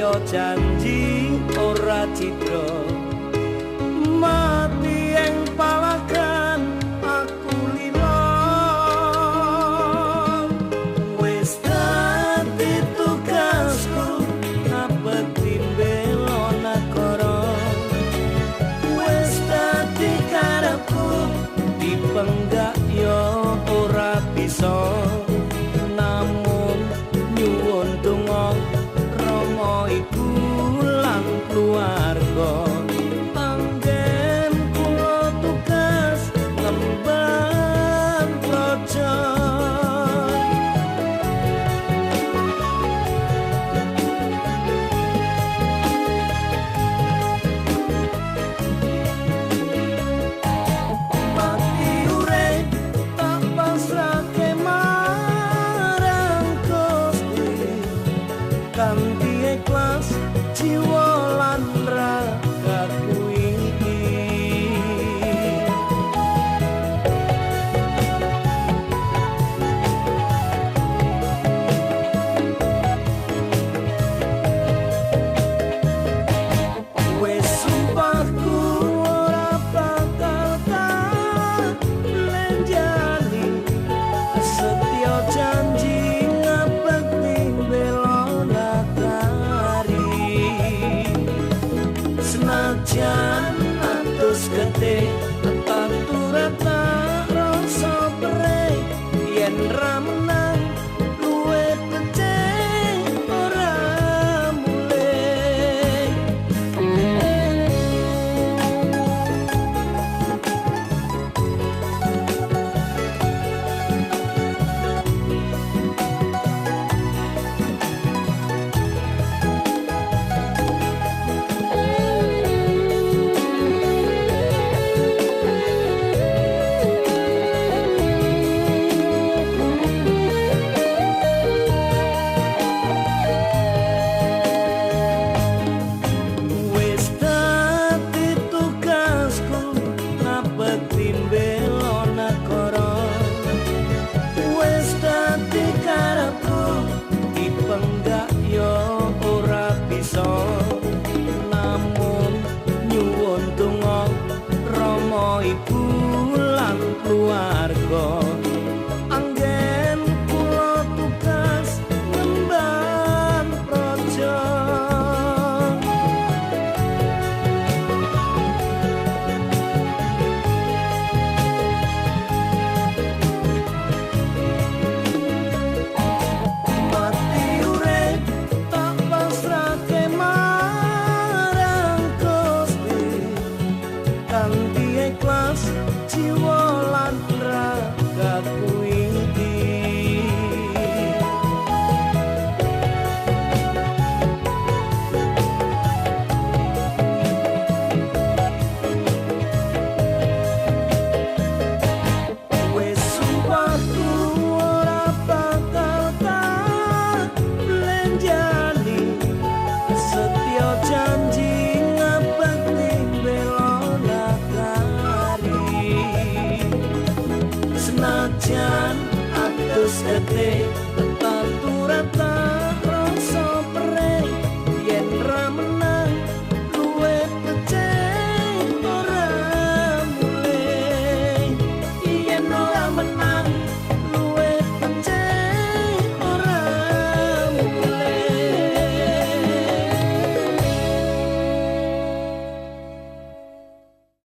Setya janji ora cidra, mati ing palagan aku lila. Wis dadi tugasku ngabekti bela nagara, wis dadi karepku dipenggak yo ora bisa. Namun nyuwun donga Rama ibu lan keluarga, anggen kula tugas ngemban praja. Mati urip tak pasrahke marang Gusti, kanthi ikhlas jiwa lan ragaku iki. Wis sumpahku ora bakal tak lenjani, setya janji ngabekti bela nagari. Senajan atus getih taturat tak rasa perih, yen ra menang luwih becik ora mulih. Wis dadi tugasku ngabekti bela nagara, wis dadi karepku dipenggak yo ora bisa. Namun nyuwun donga Rama ibu lan keluarga, anggen kula tugas ngemban praja. Mati urip tak pasrahke marang Gusti, kanthi ikhlas jiwa lan ragaku iki. Wis sumpahku ora bakal tak lenjani, setya janji ngabekti bela nagari. Senajan atus getih taturat